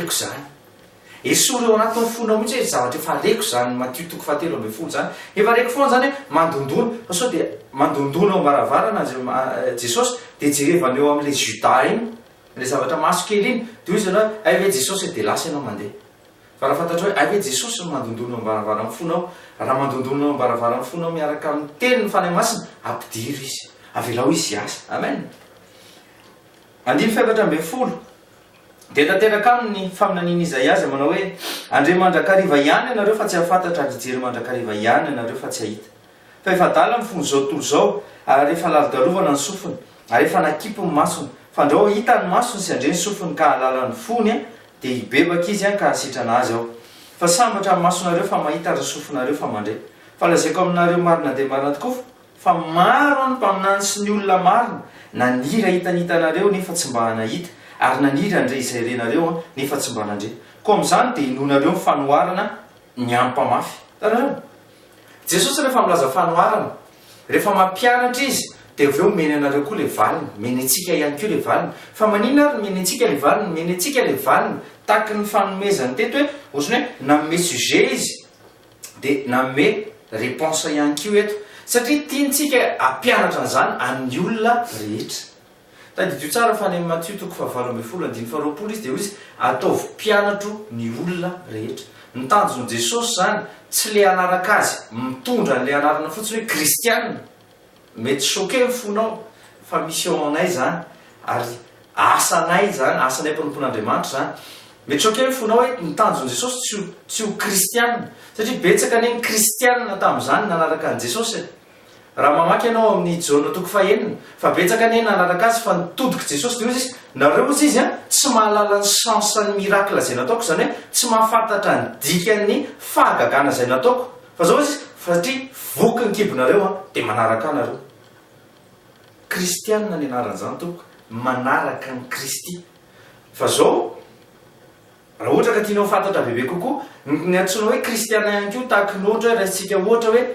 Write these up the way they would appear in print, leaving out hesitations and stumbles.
reko izany. Esory ao anatin'ny fonao mihitsy hoe zavatra efa reko izany Matio toko fahatelo ambin'ny folo izany. Efa reko foana izany hoe mandondona, fa sao dia mandondona ao am-baravarana Jesosy dia jerevana eo amin'ilay Juda iny, ilay zavatra maso kely iny, dia hoy izy ianao hoe hay ve Jesosy e, dia lasa ianao mandeha. Fa raha fantatrao hoe hay ve Jesosy no mandondona eo am-baravaran'ny fonao, raha mandondona eo am-baravaran'ny fonao miaraka amin'ny tenin'ny Fanahy Masina, ampidiro Izy, avelao Izy hiasa. Amen. Andininy faha-14. Dia tanteraka aminy ny faminanian'i Izaia izay manao hoe, Handre mandrakariva ihany ianareo fa tsy hahafantatra ary hijery mandrakariva ihany ianareo fa tsy hahita. Fa efa adala ny fon'izao tontolo izao, ary efa lalodalovana ny sofiny, ary efa nakipy ny masony, fandrao hahita ny masony sy handre ny sofiny ka hahalala ny fony, dia hibebaka izy ka hahasitrana azy aho. Fa sambatra ny masonareo fa mahita ary ny sofinareo fa mandre. Fa lazaiko aminareo marina dia marina tokoa, Fa maro ny mpaminany sy ny olona marina naniry hahita ny hitanareo nefa tsy mba nahita, ary naniry handre izay renareo nefa tsy mba nandre. Koa amin'izany dia inoanareo ny fanoharana ny amin'ny mpamafy. Hitanareo? Jesosy rehefa milaza fanoharana, rehefa mampianatra Izy, dia avy eo omeny anareo koa ilay valiny, omeny antsika ihany koa ilay valiny. Fa maninona ary no omeny antsika ilay valiny? Omeny antsika ilay valiny tahaky ny fanomezany teto hoe, ohatran'ny hoe nanome sujet Izy, dia nanome réponse ihany koa eto satria tiantsika hampianatra an'izany amin'ny olona rehetra. Tadidio tsara fa any amin'ny Matio toko fahavalo ambin'ny folo andininy faharoapolo izy dia hoy izy, ataovy mpianatro ny olona rehetra. Ny tanjon'i Jesosy izany tsy le hanaraka azy mitondra an'ilay anarana fotsiny hoe kristiana, Mety choquer ny fonao fa mission anay izany ary asanay izany, asanay mpanompon'Andriamanitra izany. Mety choquer ny fonao hoe ny tanjon'i Jesosy tsy ho tsy ho kristiana satria betsaka anie ny kristiana tamin'izany nanaraka an'i Jesosy e. Raha mamaky ianao amin'ny Jaona toko fahenina fa betsaka anie nanaraka azy fa nitodik'i Jesosy dia hoy izy nareo hozy izy an tsy mahalala ny sens ny miracle izay nataoko izany hoe tsy mahafantatra ny dikan'ny fahagagana izay nataoko Fa zao izy satria voky ny kibonareo an, dia manaraka ahy nareo. Kristianina ny anaran'izany tompoko, manaraka an'i Kristy. Fa zao, raha ohatra ka tianao ho fantatra bebe kokoa, ny antsoina hoe kristiana ihany koa tahaky ny ohatra hoe raisintsika ohatra hoe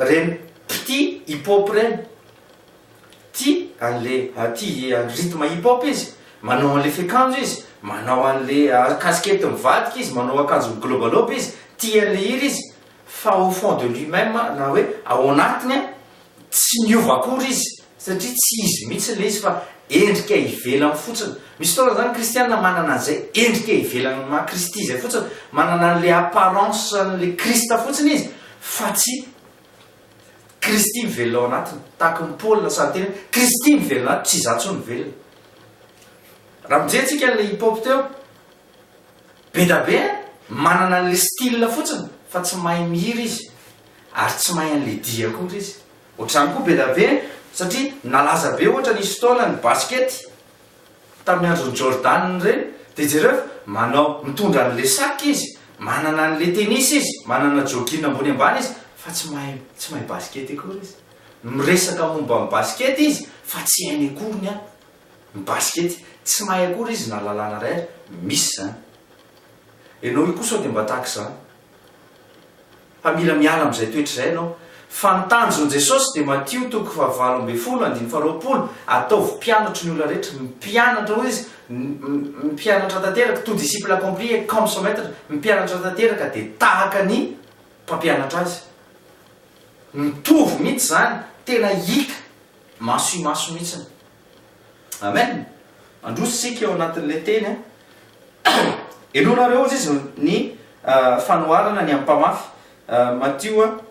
reny mpitia hip hop reny. Tia an'le tia an'ny rythme hip hop izy, manao an'le fiakanjo izy, manao an'le casquette mivadika izy, manao akanjo miglobaloba izy, tia an'le hira izy, fa au fond de lui même na hoe ao anatiny an, tsy niova akory izy satria tsy izy mihitsy le izy fa endrika ivelany fotsiny. Misy fotoana zany kristiana manana an'izay endrika ivelany maha Kristy izay fotsiny, manana an'le apparence an'le Christ fotsiny izy fa tsy Kristy mivelona ao anatiny, tahaky ny Paoly lasa niteny hoe Kristy mivelona ato, tsy izaho intsony mivelona. Raha mijery tsika an'ilay hip hop teo, be da be manana an'ilay style fotsiny fa tsy mahay mihira izy ary tsy mahay an'ilay dihy akory izy. Ohatr'izany koa be da be satria nalaza be ohatra nisy fotoana ny basket, Tamin'ny andron'i Jordan ireny dia jereo fa manao, mitondra an'ilay sac izy, manana an'ilay tennis izy, manana jogging ambony ambany izy fa tsy mahay, tsy mahay basket akory izy. Miresaka momba ny basket izy fa tsy hainy akory ny an, ny basket. Tsy mahay akory izy na lalàna iray ary. Misy izany. Ianao io koa sao dia mba tahaka izany. Fa mila miala amin'izay toetra izay ianao. Fa ny tanjon'i Jesosy dia Matio toko fahavalo ambin'ny folo andininy faharoapolo, ataovy mpianatro ny olona rehetra, ny mpianatra hoy izy, ny mpianatra tanteraka, tout disciple accompli est comme son maître, ny mpianatra tanteraka dia tahaka ny mpampianatra azy. Mitovy mihitsy izany, tena hita maso imaso mihitsiny. Amen! Mandroso isika eo anatin'ilay teny an. Henoinareo hozy izy ny fanoharana ny amin'ny mpamafy. Matio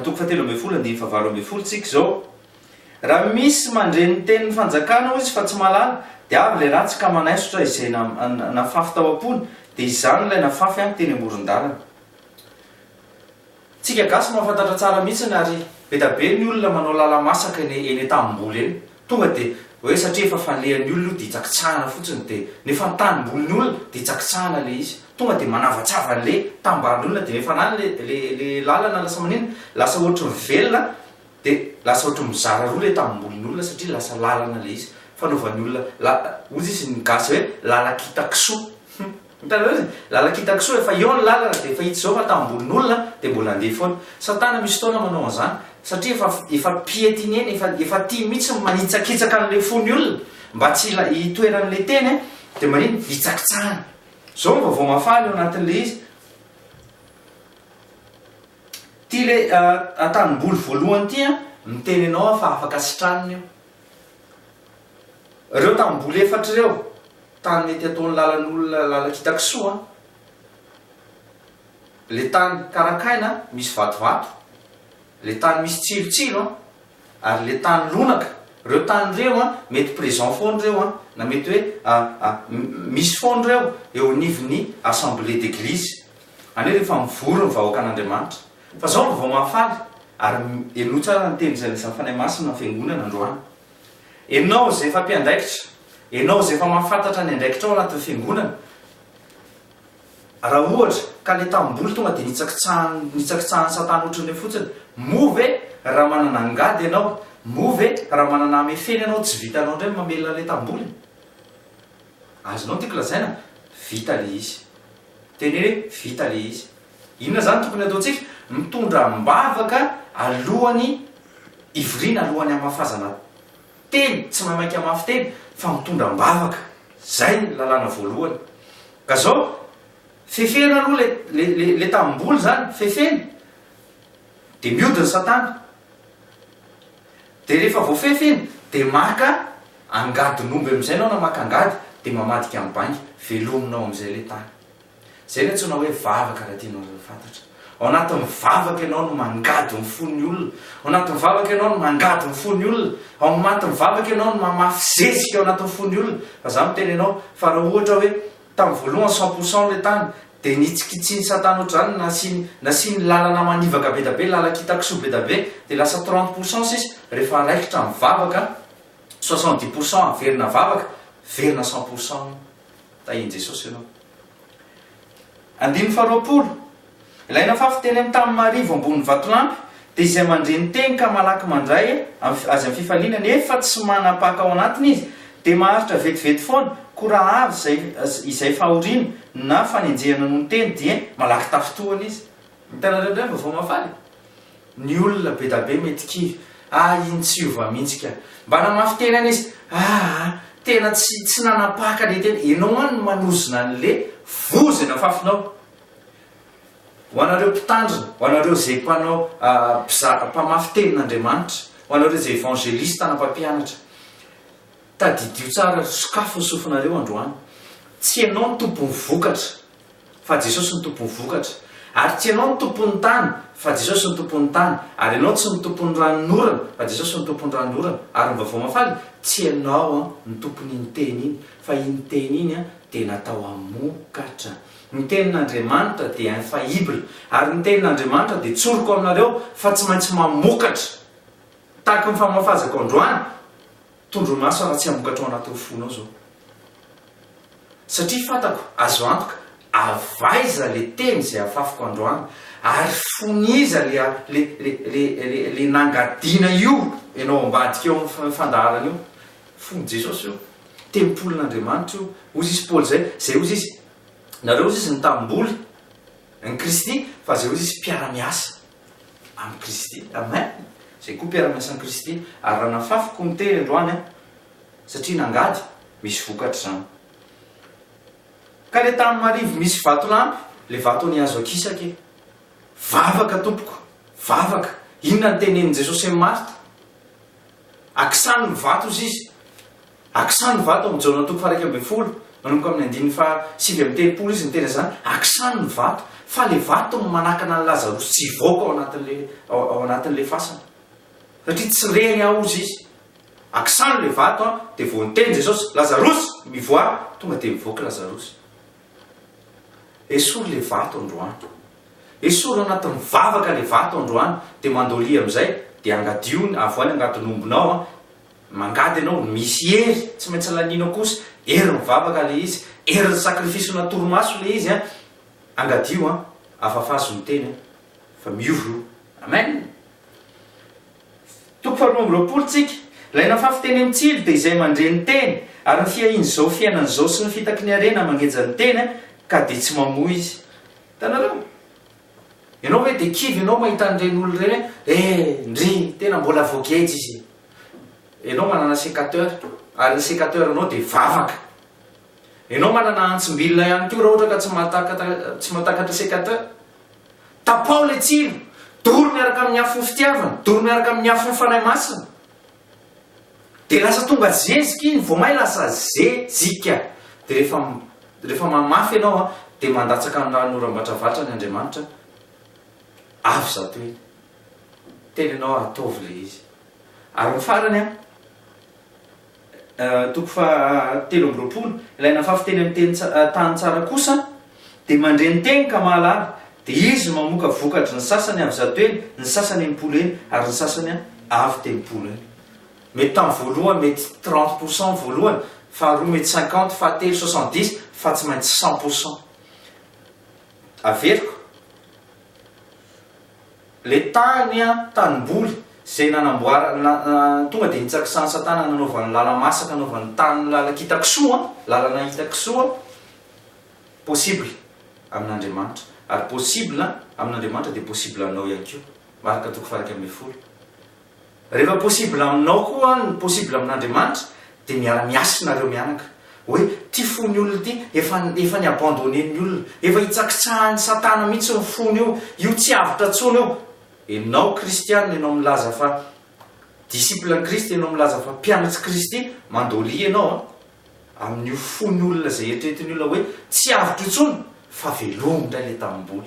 toko fahatelo ambin'ny folo andininy fahavalo ambin'ny folo tsika izao. Raha misy mandre ny tenin'ny fanjakana hozy fa tsy mahalala, dia avy ilay ratsy ka manaisotra izay nafafy tao am-pony, dia izany ilay nafafy teny amoron-dalana. Tsika gasy mahafantatra tsara mihitsiny ary be da be ny olona manao lala-masaka eny eny an-tanimboly eny. Tonga dia hoe satria efa falehan'ny olona io dia hitsakitsahana fotsiny dia nefa ny tanimbolin'ny olona dia hitsakitsahana ilay izy. Tonga dia manavatsava an'ilay tambarin'olona dia nefa any le le le lalana lasa maninona? Lasa ohatry ny velona dia lasa ohatry ny mizara roa ilay tanimbolin'olona satria lasa lalana ilay izy. Fanaovan'ny olona la hozy izy ny gasy hoe lala-kita-kisoa. Hitanareo izy? Lalan-kitan-kisoa efa eo ny lalana dia efa hita izao fa tambolin'olona dia mbola handeha foana. Satana misy fotoana manao an'izany satria efa efa piétiner-ny, efa efa tia mihitsy ny manitsakitsaka an'ilay fon'ny olona mba tsy hila hitoeran'ilay teny dia manino? Hitsakitsahany. Zao ny vaovao mahafaly ao anatin'ilay izy. Ity le tanimboly voalohany ity an, miteny anao aho fa afaka sitranina io. Ireo tanimboly efatra ireo, tany mety ataon'ny lalan'olona lalan-kitakisoa an, le tany karakaina misy vatovato, le tany misy tsilotsilo an, ary le tany lonaka, reo tany reo an mety présent foana reo an, na mety hoe misy foana reo eo anivon'ny assemblée d'église, any hoe rehefa mivory ny vahoakan'Andriamanitra. Fa zao ny vaovao mahafaly, ary henoy tsara ny teny izay lazain'ny Fanahy Masina ny fiangonana androany. Enao izay efa mpiandraikitra, enao izay efa mahafantatra ny andraikitrao anatin'ny fiangonana, Raha ohatra ka le tamboly tonga dia nitsakitsahan'ny nitsakitsahan'i satana ohatran'ireny fotsiny, moa ve raha manana angady ianao, moa ve raha manana hamefena ianao tsy vitanao indray ny mamelona an'ilay tamboly? Azonao ny tiako lazaina? Vita le izy. Teneno hoe vita le izy. Inona izany tokony ataontsika? Mitondra am-bavaka alohan'ny hivoriana, alohan'ny hamafazana teny, tsy maimaika mafy teny fa mitondra am-bavaka. Zay ny lalàna voalohany. Ka zao, fefena aloha le le le le tanimboly zany, fefena, de miodina satana. De rehefa voafefy iny, de maka angadin'omby amizay enao na maka angady, de mamadika amin'ny bainga, velominao amizay le tany. Izay no antsoina hoe vavaka raha tianao ho fantatra. Ao anatin'ny vavaka ianao no mangady ny fon'ny olona. Ao anatin'ny vavaka ianao no mangady ny fon'ny olona. Ao anatin'ny vavaka ianao no mamafy zezika ao anatin'ny fon'ny olona. Fa za miteny anao fa raha ohatra hoe tamin'ny voalohany cent pour cent ilay tany dia nitsikitsin'i satana ohatr'izany nasiany nasiany lalana manivaka be da be, lalan-kitakisoa be da be dia lasa trente pour cent sisa rehefa raikitra ny vavaka soixante dix pour cent averina vavaka, verina cent pour cent. Tahin'i Jesosy ianao. Andininy faharoapolo, Ilay nafafy teny amin'ny tany marivo ambonin'ny vatolampy dia izay mandre ny teny ka malaky mandray azy amin'ny fifaliana nefa tsy manam-paka ao anatiny izy dia maharitra vetivety foana, koa raha avy izay izay fahoriana na fanenjehana noho ny teny dia malaky tafintohina izy. Hitanareo indray ny vaovao mahafaly? Ny olona be da be mety kivy, ah iny tsy hiova mihitsy ka. Mba namafy tena anie izy, ah tena tsy tsy nanapaka le tena, enao any no manozona anle voa zay nafafinao. Ho anareo mpitandrina, ho anareo zay mpanao mpiza mpamafy tenin'Andriamanitra, ho anareo zay evangeliste na mpampianatra, tadidio tsara, sokafy ny sofinareo androany, tsy enao no tompon'ny vokatra, Fa Jesosy no tompon'ny vokatra. Ary tsy ianao no tompon'ny tany, fa Jesosy no tompon'ny tany. Ary ianao tsy no tompon'ny ranonorana, fa Jesosy no tompon'ny ranonorana. Ary ny vaovao mahafaly, tsy ianao no tompon'iny teny iny, fa iny teny iny dia natao hamokatra. Ny tenin'Andriamanitra dia infaillible. Ary ny tenin'Andriamanitra dia tsoriko aminareo fa tsy maintsy mamokatra. Tahaky ny famafazako androany, Tondromaso raha tsy hamokatra ao anatin'ny fonao zao. Satria fantako, azo antoka, avy aiza le teny izay afafiko androany, ary fon'iza le le le le le le nangadiana io enao ambadika eo amin'ny fandaharana io. Fon'i Jesosy io. Tempolin'Andriamanitra io. Hozy izy Paoly zay, zay hozy izy, nareo hozy izy ny tanimboly an'i Kristy, fa zay hozy izy mpiara-miasa. Amin'i Kristy. Amen! Izay koa mpiara-miasa amin'i Kristy. Ary raha nafafiko ny teny androany an, satria nangady, misy vokatra izany. Ka le tany marivo misy vatolampy, le vato anie azo akisaka e. Vavaka tompoko, vavaka. Inona no tenenin'i Jesosy amin'i Marta? Akisano ny vato hozy izy. Akisano ny vato ao amin'ny Jaona toko faha-11, manomboka amin'ny andininy faha 39 izy niteny an'izany, akisano ny vato, fa ilay vato no manakana an'i Lazarosy tsy hivoaka ao anatin'ilay ao anatin'ilay fasana. Satria tsy reny aho hozy izy. Akisano ilay vato an, dia vao niteny Jesosy, Lazarosy, mivoaha, tonga dia mivoaka Lazarosy. Esory ilay vato androany. Esory ao anatin'ny vavaka ilay vato androany, dia mandolia amin'izay, dia angadio, avoahy ny angadin'ombinao an, Mangady ianao, misy hery, tsy maintsy lanianao kosa, herin'ny vavaka ilay izy, herin'ny sacrifice-na torimaso ilay izy an, angadio an, afafazo ny teny an, fa miova io. Amen! Toko faharoa amby roapolo tsika, Ilay nafafy teny amin'ny tsilo dia izay mandre ny teny, ary ny fiahian'izao fiainana izao sy ny fitaky ny harena mangeja ny teny ka dia tsy mamoa izy. Hitanareo? Ianao ve dia kivy ianao mahita an'ireny olona ireny hoe eh, ndry, tena mbola voageja izy e. Ianao manana sécateur, ary ny sécateur anao dia vavaka. Ianao manana antsim-bilona ihany koa raha ohatra ka tsy mahatakatra tsy mahatakatra sécateur. Tapaho ilay tsilo, doro miaraka amin'ny afon'ny fitiavana, doro miaraka amin'ny afon'ny Fanahy Masina. Dia lasa tonga zezika iny, vao may lasa zezika. Dia rehefa rehefa mamafy ianao an, dia mandatsaka ny ranonoram-batravatra ny Andriamanitra, avy zato heny. Teny ianao ataovy ilay izy. Ary ny farany an, Toko faha 23, Ilay nafafy teny amin'ny teny tany tsara kosa dia mandre ny teny ka mahalala, dia izy no mamoka vokatry ny sasany avy zato heny, ny sasany 60 heny, ary ny sasany avy 30 heny. Mety tamin'ny voalohany mety 30 pour cent ny voalohany, faharoa mety 50, fahatelo 70, fa tsy maintsy 100 pour cent. Averiko. Le tany an, tanimboly, zay nanamboarana, tonga de nitsakisahan'i satana nanaovany lala-masaka, nanaovany tany lalan-kitakisoa an, lalana hitakisoa, possible amin'Andriamanitra, ary possible amin'Andriamanitra dia possible aminao ihany koa, Marka toko faha 11. Rehefa possible aminao koa ny possible amin'Andriamanitra dia miara-miasa nareo mianaka. Hoe ty fon'ny olona ity efa efa ni-abandonner-n'ny olona, efa hitsakitsahan'i satana mihitsy ny fony io, io tsy avotra intsony io. Enao kristiana, enao milaza fa disciple an'i Kristy, enao milaza fa mpianatr'i Kristy, mandolia enao an, amin'io fon'ny olona izay eritreretin'ny olona hoe tsy avotra intsony fa velomy indray ilay tanimboly.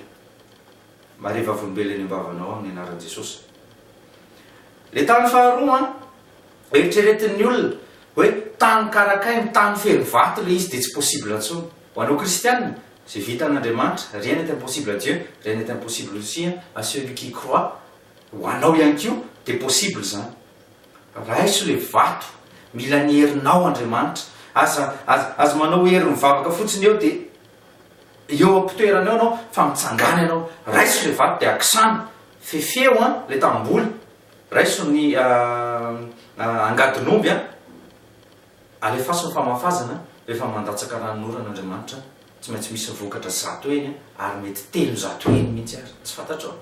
Maria vavolombelona eny am-bavanao amin'ny anaran'i Jesosy. Le tany faharoa an, eritreretin'ny olona hoe tany karakaina, tany feno vato le izy dia tsy possible intsony. Ho anao kristianina, izay vitan'Andriamanitra, rien n'est impossible à Dieu, rien n'est impossible aussi à celui qui croit, ho anao ihany koa dia possible izany. Raiso le vato, mila ny herinao Andriamanitra. Aza, aza, aza manao hery mivavaka fotsiny eo dia Eo am-pitoerana eo ianao fa mitsangàna ianao, raiso ilay vato dia akisano, fefeo an ilay tanimboly, raiso ny angadin'omby an, alefaso ny famafazana, rehefa mandatsaka ranonorana Andriamanitra, tsy maintsy misy ny vokatra 100 heny ary mety 300 heny mihitsy ary, tsy fantatrao.